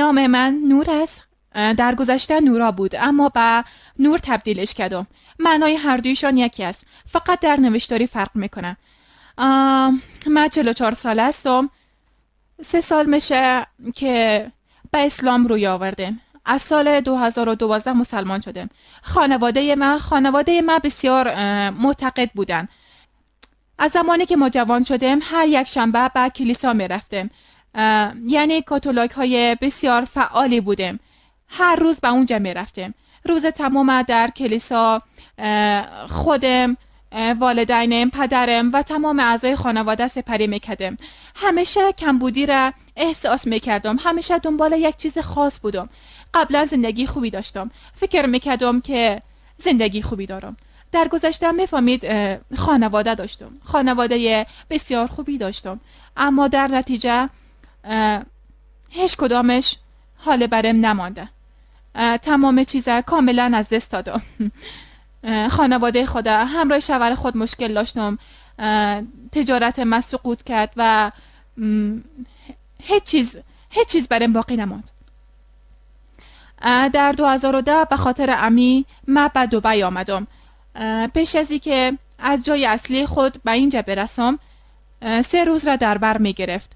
نام من نور است. در گذشته نورا بود، اما به نور تبدیلش کردم. معنای هر دویشان یکی است، فقط در نوشتاری فرق میکنه. من 44 ساله هستم. 3 سال میشه که به اسلام روی آوردم. از سال 2012 مسلمان شدم. خانواده من بسیار معتقد بودن. از زمانی که ما جوان شدیم هر یک شنبه به کلیسا می رفتیم. یعنی کاتولیک های بسیار فعالی بودیم. هر روز به اونجا می رفتیم. روز تمام در کلیسا خودم، والدینم، پدرم و تمام اعضای خانواده سپری میکردم. همیشه کمبودی را احساس میکردم. همیشه دنبال یک چیز خاص بودم. قبلا زندگی خوبی داشتم. فکر میکردم که زندگی خوبی دارم. در گذشته میفهمید خانواده داشتم. خانواده بسیار خوبی داشتم. اما در نتیجه هیچ کدامش حال برم نمانده. تمام چیزا کاملا از دست دادم. خانواده خود، همراه شوهر خود مشکل داشتم. تجارت من سقوط کرد و هیچ چیز برم باقی نماند. در 2010 به خاطر امی من به دبی آمدم. پیش از که از جای اصلی خود به اینجا برسم 3 روز را در بر می گرفت.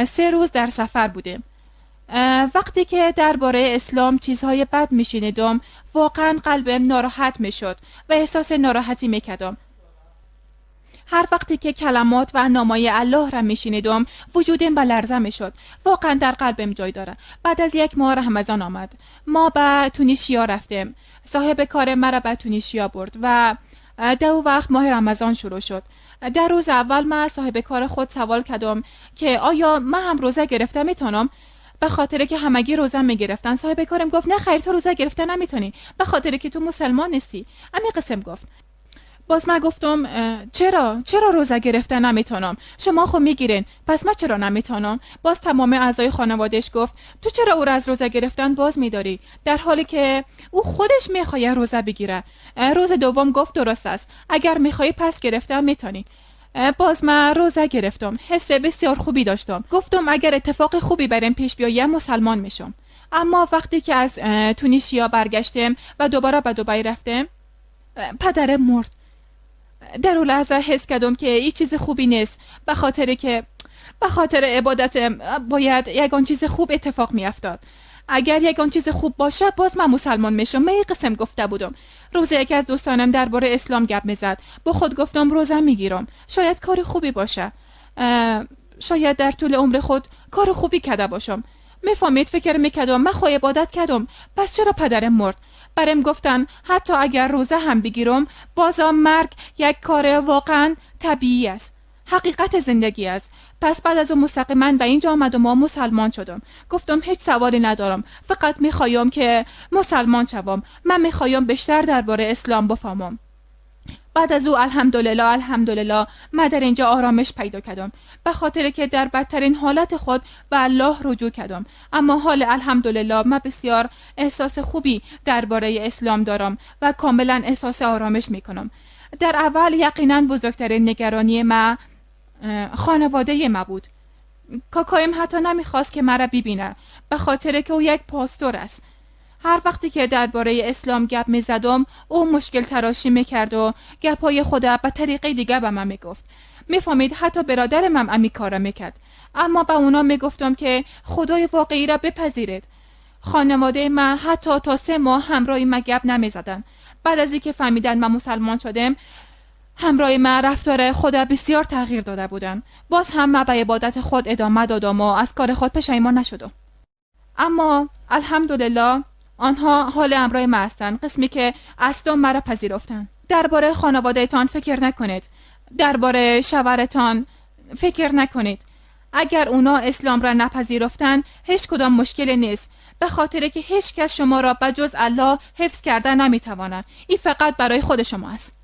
3 روز در سفر بودیم. وقتی که درباره اسلام چیزهای بد میشنیدم واقعا قلبم ناراحت میشد و احساس ناراحتی میکردم. هر وقتی که کلمات و نامای الله را میشنیدم وجودم به لرزه میشد. واقعا در قلبم جای داره. بعد از 1 ماه رمضان آمد. ما به تونیشیا رفتیم. صاحب کار مرا به تونیشیا برد و در وقت ماه رمضان شروع شد. در روز اول من صاحب کار خود سوال کردم که آیا من هم روزه گرفته میتونم؟ به خاطر که همگی روزه میگرفتن. صاحب کارم گفت نه خیر، تو روزه گرفته نمیتونی به خاطر که تو مسلمان نیستی. امی قسم گفت. باز من گفتم چرا روزه گرفته نمیتونم؟ شما خب میگیرین، پس من چرا نمیتونم؟ باز تمام اعضای خانوادهش گفت تو چرا او را از روزه گرفتن باز میداری در حالی که او خودش میخواد روزه بگیره؟ روز دوم گفت درست است، اگر میخوای پس گرفتن میتونی. باز من روزه گرفتم. حس بسیار خوبی داشتم. گفتم اگر اتفاق خوبی برام پیش بیاید مسلمان میشم. اما وقتی که از تونیشیا برگشتم و دوباره به دبی رفتم، پدرم مرد. در اون لحظه حس کردم که این چیز خوبی نیست. به خاطر عبادتم باید یگان چیز خوب اتفاق میافتاد. اگر یگان چیز خوب باشه باز من مسلمان میشم. من قسم گفته بودم. روز یکی از دوستانم درباره اسلام گپ میزد. با خود گفتم روزه میگیرم، شاید کار خوبی باشه. شاید در طول عمر خود کار خوبی کرده باشم. میفهمید فکر میکردم من خو عبادت کردم، پس چرا پدرم مرد؟ برم گفتن حتی اگر روزه هم بگیرم بازم مرگ یک کار واقعا طبیعی است، حقیقت زندگی است. پس بعد از اون مستقیما به اینجا آمدم و مسلمان شدم. گفتم هیچ سوالی ندارم، فقط میخوایم که مسلمان شوم. من میخوایم بیشتر درباره اسلام بفهمم. بعد از او الحمدلله من در اینجا آرامش پیدا کردم، به خاطر که در بدترین حالت خود به الله رجوع کردم. اما حال الحمدلله من بسیار احساس خوبی درباره اسلام دارم و کاملا احساس آرامش میکنم. در اول یقینا بزرگترین نگرانی من خانواده ما بود. کاکایم حتی نمیخواست که مرا ببینه، به خاطر که او یک پاستور است. هر وقتی که درباره اسلام گپ میزدم او مشکل تراشی میکرد و گپای خود به طریقه دیگه به من میگفت. میفهمید حتی برادرم هم امی کارا میکرد. اما به اونا میگفتم که خدای واقعی را بپذیرید. خانواده من حتی تا 3 ماه همراه من گپ نمیزدن. بعد از اینکه فهمیدن من مسلمان شدم همراه من رفتار خود بسیار تغییر داده بودن. باز هم من به عبادت خود ادامه دادم و از کار خود پشیمان نشدم. اما الحمدلله آنها حال همراه من هستند، قسمی که اصلا مرا پذیرفتن. درباره خانوادهتان فکر نکنید، درباره شوهرتان فکر نکنید. اگر اونا اسلام را نپذیرفتن هیچ کدام مشکلی نیست، به خاطر که هیچ کس شما را به جز الله حفظ کرده نمیتواند. این فقط برای خود شما است.